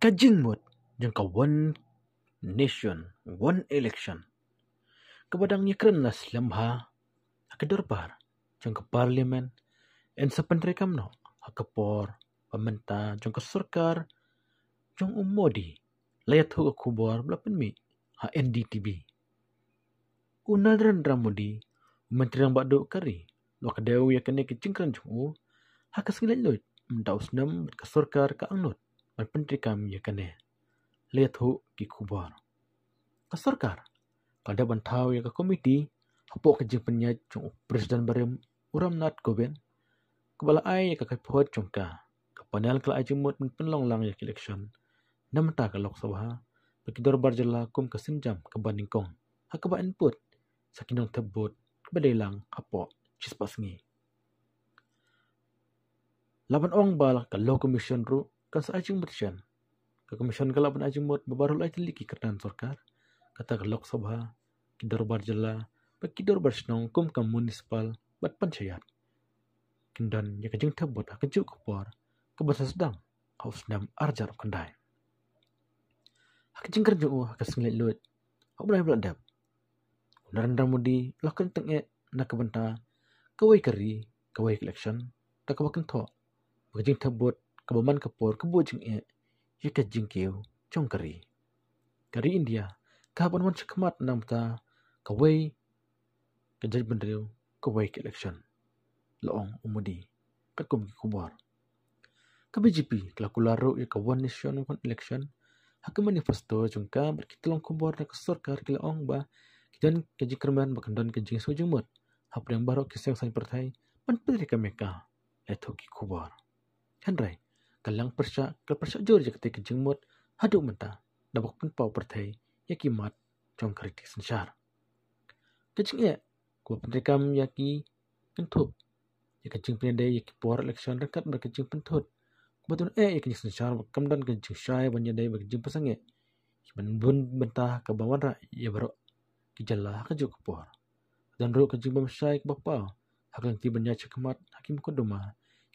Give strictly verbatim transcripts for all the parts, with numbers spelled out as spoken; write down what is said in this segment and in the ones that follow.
Ka jingmut jong ka One Nation, One Election, kaba dang ïakren la slem bha ha ka dorbar jong ka Parliament, yn sa pyntreikam noh ha ka por ba mynta jong ka sorkar jong u Modi, la ïathuh ka khubor ba la pynmih ha N D T V. U Narendra Modi, u Myntri Rangbah Duh ka ri, u la kdew ïa kane ka jingkren jong u ha ka sngi Laitluid mynta u snem bad ka sorkar ka angnud ban pyntreikam ïa kane, la ïathuh ki khubor. Ka sorkar ka dep ban thaw ïa ka komiti hapoh ka jingpynïaid jong u President barim, u Ramnath Kovind, kaba la ai ïa ka kaiphod jong ka. Ka panel ka la ai jingmut ban pynlong lang ïa ka election na mynta ka Lok Sabha bad ki dorbar jylla kum ka sienjam kaba nyngkong, ha kaba yn put sa ki nongthep vote kaba dei lang hapoh shispah sngi. La ban ong ba la ka Law Commission ruh kan sa ai jingmut shen. Ka Commission ka la ban ai jingmut ba baroh lai tylli ki kyrdan sorkar, kata ka Lok Sabha, ki dorbar jylla bad ki dorbar shnong kum ka municipal bad panchayat, kin don ïa ka jingthep vote ha kajuh ka por kaba sa sdang ha u snem ar hajar khyndai. Ha ka jingkren jong u ha ka sngi Laitluid ha u bnai ba la dep, u Narendra Modi u la kren tyngeh na ka bynta kawei ka ri, kawei ka election, da kaba kynthoh ba ka jingthep vote kaba man ka por ka buh jingeh ïa ka jingkiew jong ka ri. Ka ri India ka hap ban wan shakhmat na ka bynta kawei ka jaitbynriew, kawei ka election, la ong u Modi, katkum ki khubor. Ka B J P ka la kular ruh ïa ka One Nation One Election. Ha ka manifesto jong ka bad ki tyllong khubor na ka sorkar ki la ong ba ki don ka jingkyrmen ba kan don ka jingsngew jingmut hapdeng baroh ki seng saiñ pyrthei ban pyntreikam ïa ka, la ïathuh ki khubor. Hynrei ka liang pyrshah ka pyrshah jur ïa katei ka jingmut haduh mynta, da ba ka pynpaw pyrthei ïa ki mat jong ka riti synshar. Ka jingeh kaba pyntreikam ïa ki kynthup ïa ka jingpynïadei ïa ki por election ryngkat bad ka jingpynthut kaba don eh ïa ka jingsynshar ba kam don ka jingshai ban ïadei bad ka jingpynsangeh, ban bun bynta kaba wanrah ïa baroh ki jylla ha kajuh ka por. Don ruh ka jingbymshai kaba paw ha ka lynti ban ïaid shakhmat ha ki mukotduma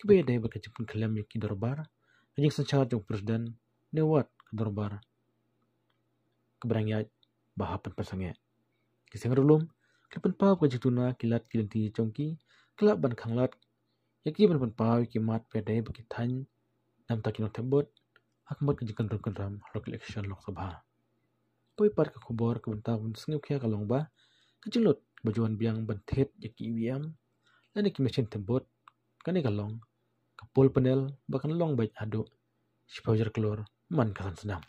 kiba ïadei bad ka jingpynkhlem ïa ki dorbar, ka jingsynshar jong u President, ne wat ka dorbar kaba dang ïaid ba hap ban pynsangeh. Ki seng riewlum ki la pynpaw ka jingtuna ki lad ki lynti jong ki, ki la ban khanglad ïa ki ban pynpaw ïa ki mat ba ïadei bad ki thaiñ na bynta ki nongthep vote ha ka mut ka jingkynrum kynram halor ka election Lok Sabha. Kawei pat ka khubor ka bynta ban sngewkhia ka long ba ka jinglut ba ju wan biang ban thied ïa ki E V M lane ki machine thep vote, kane ka long ka poll panel ba kan long beit haduh shiphew hajar klur man ka san snem.